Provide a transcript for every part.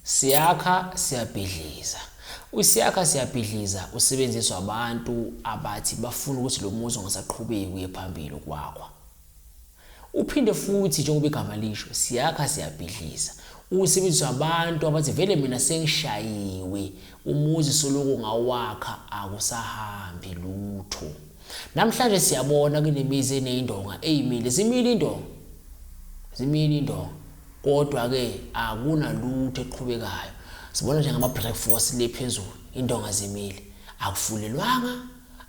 Siyakha siyabhidliza. Usiyakha siyabhidliza usebenziswa abantu abathi bafuna ukuthi lo muzi ungasaqhubeki uye phambili ukwakhwa. Uphinde futhi njengoba igama lisho siyakha siyabhidliza. Usebenziswa abantu abathi vele mina sengishayiwe umuzi soloku ngawakha akusahambi lutho. Namhlanje siyabona kunemizi eneyindonga eyimile zimile indonga. Zimile indonga. Kodwa-ke akunalutho eqhubekayo. Sibona nje ngama-breakfast le phezulu, indonga zimile. Akufulelwanga,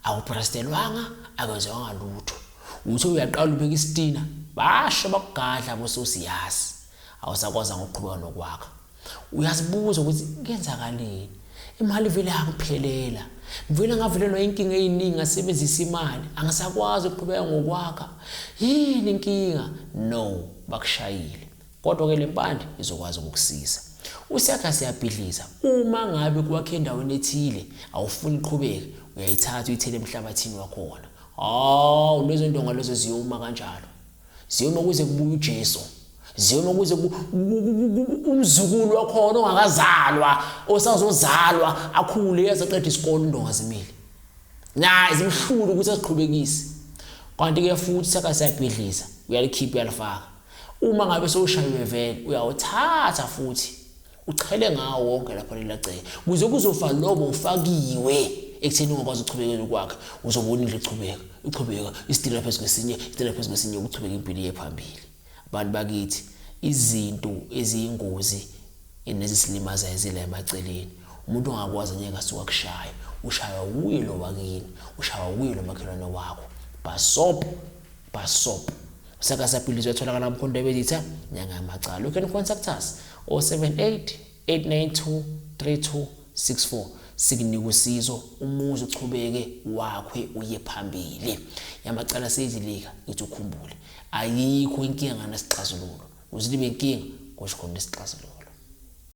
akuprestelwanga, akwenziwanga lutho. Uthi uyaqala ubeka isitina, basho bakugadla bososiyazi. Awusakwazanga ukuqhubeka nokwakha. Uyazibuza ukuthi kuyenzakaleni? Imali vele yangiphelela. Ngivele ngavelelwa inkinga eziningi ngasebenzisa imali. Angisakwazi ukuqhubeka ngokwakha. Yini inkinga? No, bakushayile. Kodwa ke lempande izokwazi ukukusiza. Usiyakha siyabhidliza. Uma ngabe kwakhe endaweni ethile awufuni iqhubeke, uyayithatha uyithele emhlabathini wakhona. Hawu, lezo ndonga lezo ziyoma kanjalo. Ziyoma kuze kubuye uJesu. Ziyoma kuze umzukulu wakhona ongakazalwa osazozalwa akhule yaze isikole indonga zimile. Naye zimhlula ukuthi aziqhubekise. Kanti ke futhi saka siyabhidliza, uyalikhipha uyalifaka. Uma ngabe sewushayiwe vele uyawuthatha futhi uchele ngawo wonke lapha lelagceke kuze kuzofa lobo ufakiwe ekutheni ungakwazi ukuchubekela ukwakhe uzobona indlu ichubeka ichubeka isitila phezu kwesinye isitila phezu kwesinye ukuchubeka impilo iye phambili. Abantu bakithi izinto eziyingozi nezisilimazayo zila emaceleni. Umuntu ongakwazi angeke asuke akushaya, ushaywa wuye lo wakini, ushaywa wuye lo makhelwane wakho. Bhasobho, bhasobho. Usakasapilizwe uyatholakala Mkhonto Wezitha nyanga yamacala. You can contact us 078 892 3264 sikunika usizo umuzi uchubeke wakhwe uye phambili. Yamacala seyizilika ithi ukhumbule ayikho inkinga ngasixazululo. Uze libe inkinga kusho khona isixazululo.